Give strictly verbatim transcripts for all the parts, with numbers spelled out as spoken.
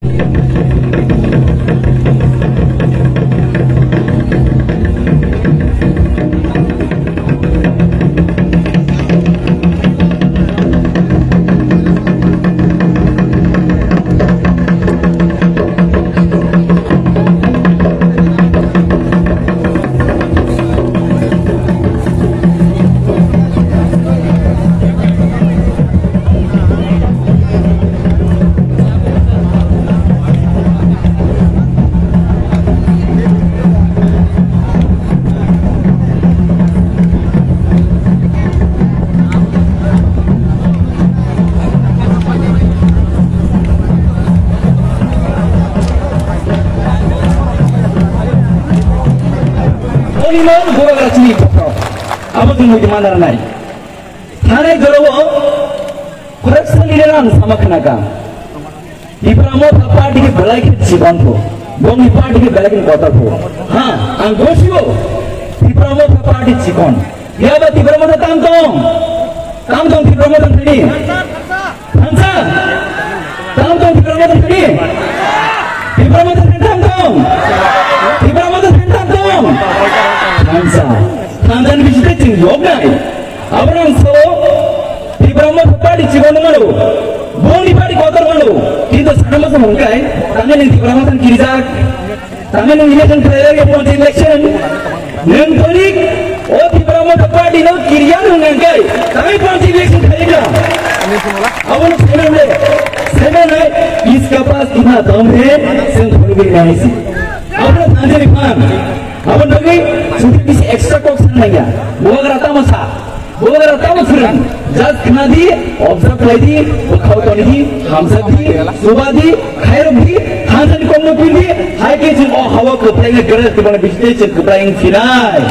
Onimon Bubagra chini bokhorok. Abo chwng muitu mandarnai. Thanai jorao khoroksa leader ang sama khnaka. Tipra Motha party khe belai khe chikon pho. Bongni party khe belai khe kotor pho. Ha, ang gosio. Tipra Motha party chikon. Yaba Tipra Motha tam tong. Tam tong Tipra Motha thani. Thansa. Tam tong Tipra Motha thani. Tipra Motha thani tam tong. Tipra Motha thani tam tong. Thansa. Thansa ni bisite chwng yoknai. Abrang so Tipra Motha party chikon mano. Bongni party kotor mano. Kintu sana masa hongkai. Tangani Tipra Motha kirijak. Tangani election khlai ya panchayat election. Neng tonik o Tipra Motha party no kiriya nung nangkai. Tangani panchayat election khlai ya. Abono semen le. Semen le. Iska paas kitna dam hai. Sen thori nahi si. Abono thanjani pan. Abo nogwi sungkhe bisi extra kok sana nangya. Bubagra tamo sa. Bubagra tamo phwrwng. Just khna di, observe khlai di, bwkhao toni di, hamjak di, chuba di, khairok di, thansa ni kokno pil di, hai khe chwng o hawa kwplaino gwnang kwbangma bisi tei chwng kwplai wng phinai.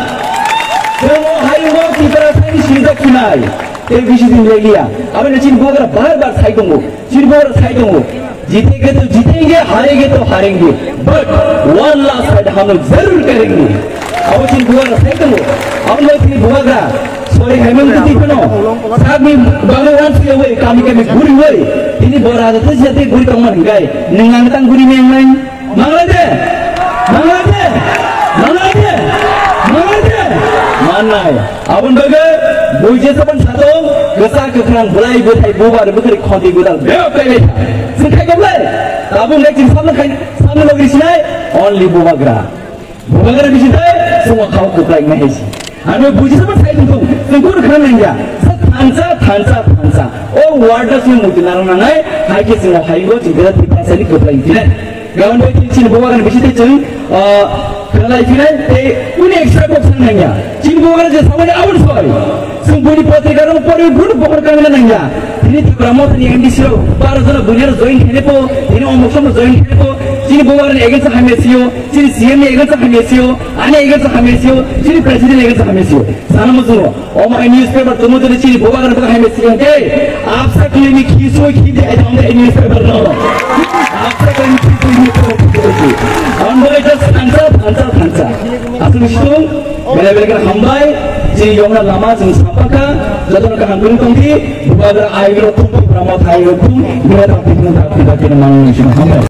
Chwng o hayungo Tiprasani sijak phinai. Tei bisi din leliya. Aboni chini bubagra bar bar sai tongo. Chini bubagra sai tongo. Jitenge to jitenge, harenge to harenge. But one last fight hum log zarur karenge. Abo chini bubagra sai tongo. Abo chini bubagra. Sorry, Hemant Didi kono. Sabni bagwi wan si wai, kami kami guri wai. Ini bora ada tu jati guri tong man gai. Ningang tang guri neng neng. Manglai de. Manglai de. Manglai de. Manglai de. Manai. Aboni bagwi buji saban sato, kwchak kwkhrang bwlai bwthai bubar bwkhri khonti gwdal bebak pailai kha. Chwng khai koblai. Tabuk nai chwng samno khai, samno logri sinai, only bubagra. Bubagra bisi thai, chwng o khao kwplai nai hai si. Ano buji saban sai thung, chwng kunu khna nangya. Sa thansa, thansa, thansa. O word no chwng muti narwk nangnai, hai khe chwng o hai go chwng kwchak Tiprasani kwplai sinai. Gabon bai chini bubagra bisi tei chwng, ah, khlai phinai tei uni extra kok sang nangya. Chini bubagra je samani aboni soi. Chwng boni patrika rok pori guru bohor kangna nangya. Tini Tipra Mothani M D C rok baro jona bunyar join khainai po, tini omok somno join khainai po. Chini bubagra ni against hamya siyo, chini C M ni against hamya siyo, ani against hamya siyo, chini president ni against hamya siyo. Sana muchungo. Omo hai newspaper tumo jodi chini bubagra bwkha hai mesi hwnkhe, apsa kini ni khisu khidi ai tong dai newspaper no. Apsa kini khisu khidi. Ang bai just thansa, thansa, thansa. Asli situng, bela bela kena hambai, chini yongna lama chwng sampakha, jotono kaham kunu tongdi, bubagra ai ro tum, Tipra Motha ai ro tum, bela tak tik tak tik tak kena manung sini hambai.